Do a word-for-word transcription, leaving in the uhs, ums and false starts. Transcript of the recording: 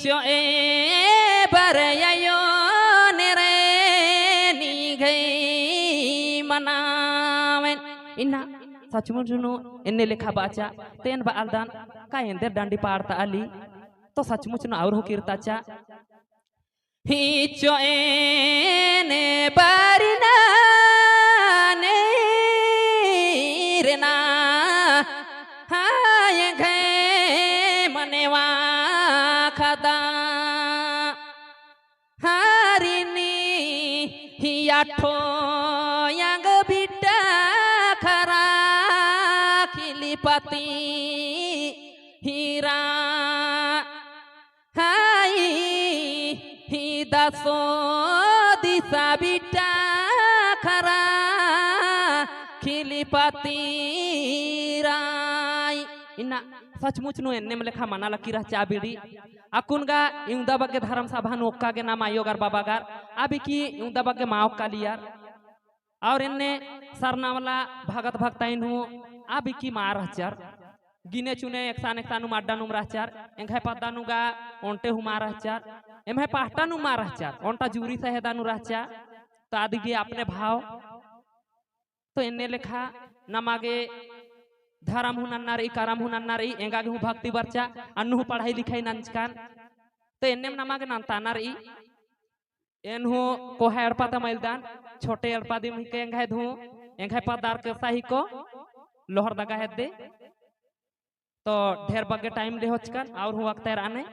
चोए बरययो नेरे निंग्है मनावेन। इन्ना सचमुच नू एन्ने लेखा बाचा, तेन बआलदन का एन्देर डंडी पाड़ता आली, तो सचमुच नू और हूँ किर्ताचा। ही चोएन बरिना नेरना, हाय घे मनेवा खदा। हारिनी ही आठो यंग बिट्टा खरा खिली पती हीरा। हाई ही दसो दिसा बिट्टा खरा खिली पती राई। इन्ना सचमुच नू एन्नेम लेखा मना लकी रहचा बिड़ी। अक्कुन गा इवंदा बग्गे धर्म सभा नू ओक्का गे नाम आयोगर बाबागर, अबकी इवंदा बग्गे मा ओक्कालियर। और एन्ने सरना वाला भगत भगताइन हूँ अबकी मा रहचर। गिने चुने एकसान एकसान नुम अड्डा नुम रहचर। एंग्है पद्दा नू गा ओन्टे हूँ मा रहचर। एम्है पहटा नू मा रहचर। ओन्टा जूरी सहेदा नू रहचा। तो अदिगे अपने भाव। तो एन्ने लेखा नमा गे धर्म हूँ नन्ना रई, करम हूँ नन्ना रई, एंगा गे हूँ भक्ति बरचा, अन्नु हूँ पढ़ाई लिखाई नंजकन। तो एन्नेम नमा गे नन्ताना रई। एन हूँ कोहा एड़पा ता मइलदन, छोटे एड़पा दिम हिके एंग्है धूँ, एंग्है पद्दार केसा हिको, लोहरदगा हेद्दे। तो ढेर बग्गे time ले होचकन, और हूँ अक्तेर आने।